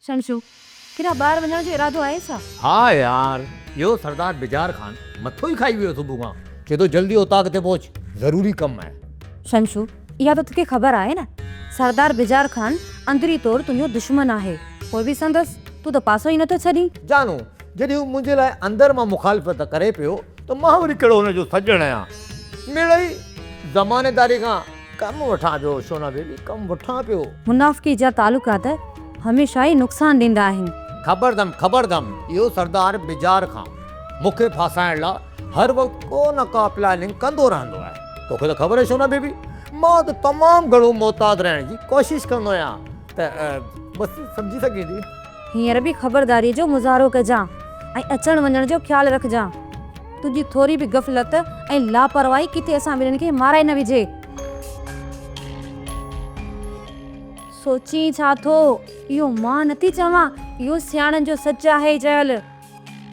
شمشو، ڪيڏانهن ٻاهر وڃڻ جو ارادو آهي ڇا؟ ها يار، اهو سردار بجار خان مٿو ئي کائي ويو صبح کان، چئي ٿو جلدي اوطاق تي پهچ، ضروري ڪم آهي. شمشو، اها ته توکي خبر آهي نه، سردار بجار خان اندري طور تنهنجو دشمن آهي، پوء به سندس تون ته پاسو ئي نٿو ڇڏين. جانو، جڏهن هو منهنجي لاء اندر مان مخالفت ڪري پيو ته مان وري ڪهڙو هن جو سڄڻ آهيان. مڙئي زمانيداري کان ڪم وٺان پيو شونا بيبي، ڪم وٺان پيو. منافقي جا تعلقات هميشه ئي نقصان ڏيندا آهن. خبر اٿم، خبر اٿم، اهو سردار بجار کان مون کي ڦاسائڻ لاء هر وقت ڪو نه ڪا پلاننگ ڪندو رهندو آهي. توکي ته خبر آهي شونا بيبي، مان ته تمام گهڻو محتاط رهڻ جي ڪوشش ڪندو آهيان ته بس سمجهي سگهين ٿي. هينئر به خبرداريء جو مظاهرو ڪجان ۽ اچڻ وڃڻ جو خيال رکجان. تنهنجي ٿوري به غفلت ۽ لاپرواهي ڪٿي اسان ٻنهين کي مارائي نه وجهي. سوچين ڇا ٿو؟ اهو مان نٿي چوان، اهو سياڻن جو سچ آهي چيل.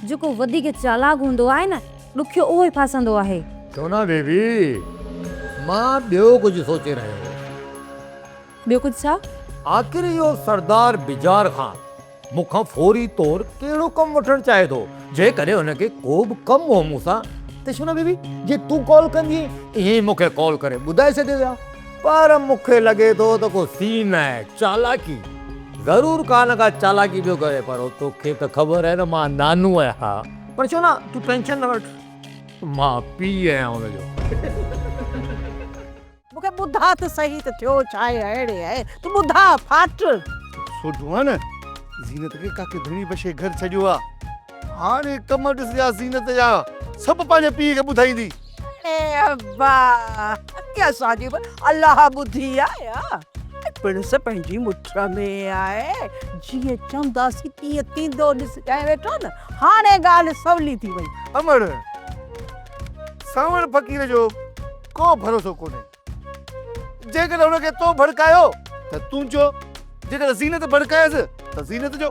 جيڪو وڌيڪ چالاڪ هوندو آهي نه، ڏکيو اهو ئي ڦاسندو آهي. سونا بيبي، مان ٻيو ڪجهه سوچي رهيو هوس. ٻيو ڪجهه ڇا؟ آخر اهو سردار بجار خان مون کان فوري طور ڪهڙو ڪم وٺڻ چاهي ٿو؟ جيڪڏهن هن کي ڪو به ڪم هو مون سان ته شونا بيبي جيئن تون ڪال ڪندينء ائين ئي مون کي ڪال ڪري ٻڌائي ڇڏيس ها. پر مون کي لڳي ٿو ته ڪو سين آهي، چالاڪي. ضرور ڪا نه ڪا چالاڪي پيو ڪري پر توکي ته خبر آهي ته مان نانو آهيان. پر شونا تون ٽينشن نه وٺ مان پيء آهيان هن جو. مون کي ٻڌاء ته سهي ته ٿيو ڇا آهي اهڙي آهي تون ٻڌاء ڦاٽ. سوڍو آ نه زينت کي ڪاڪي ڌڻي بشي گهر ڇڏيو آ هاڻي ڪم ڏسجان زينت جا سڀ پنهنجي پيء کي ٻڌائيندي. اي ابا ڪي اسان جي به الله ٻڌي آهي ها پڻس پنهنجي مٺ ۾ آهي جيئن چونداسين تيئن ٿيندو ڏسجانء ويٺو نه هاڻي ڳالهه سولي ٿي وئي. امڙ سانوڻ فقير جو ڪو ڀروسو ڪونهي. جيڪڏهن هن کي تو ڀڙڪايو ته تنهنجو، جيڪڏهن زينت ڀڙڪايس ته زينت جو.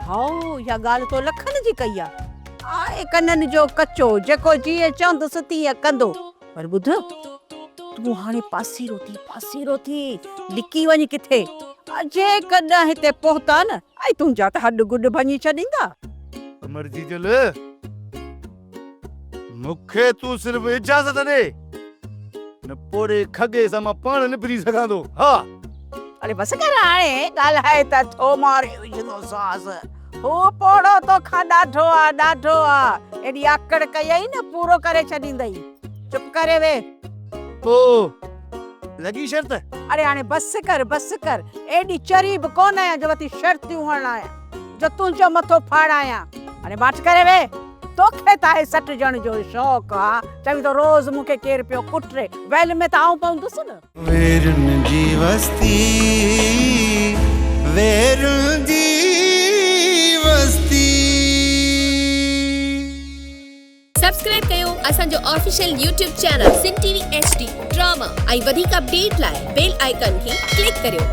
هائو، اها ڳالهه تو لکن جي ڪئي آ. آء ڪنن جو ڪچو، جيڪو جيئن چوندس تيئن ڪندو. پر ٻڌ، تون هاڻي پاسيرو ٿي، پاسيرو ٿي، لڪي وڃ ڪٿي. جيڪڏهن هتي پهتا نه، ۽ تنهنجا ته هڏ گڏ ڀڃي ڇڏيندا. امر جيجل! مون کي تون صرف اجازت ڏي نه پوڙهي کڳي سان مان پاڻ نبري سگهان ٿو. ها. اڙي بس ڪر هاڻي ڳالهائي ته ٿو ماري وجهندوسانس. هو پوڙهو توکان ڏاڍو آ ڏاڍو آ. ايڏي آڪڙ ڪيئي نه پورو ڪري ڇڏيندئي. چپ ڪري ويهه. پوء لڳي شرط؟ اڙي هاڻي بس ڪر بس ڪر. ايڏي چري به ڪونه آهيان جو وتي شرطيون هڻايان. جو تنهنجو مٿو ڦاڙايان. هاڻي ماٺ ڪري ويهه. توکي ته آهي سٽجڻ جو شوق ها. چوين ٿو روز مون کي ڪير پيو ڪٽي. ويل ۾ ته آئون پوندس نه. ويرن جي وستي، ويرن جي وستي. سبسڪرائب ڪيو اسان جو official YouTube channel Sindh T V H D drama ۽ وڌيڪ اپڊيٽ لاء بيل آئيڪان کي ڪلڪ ڪريو.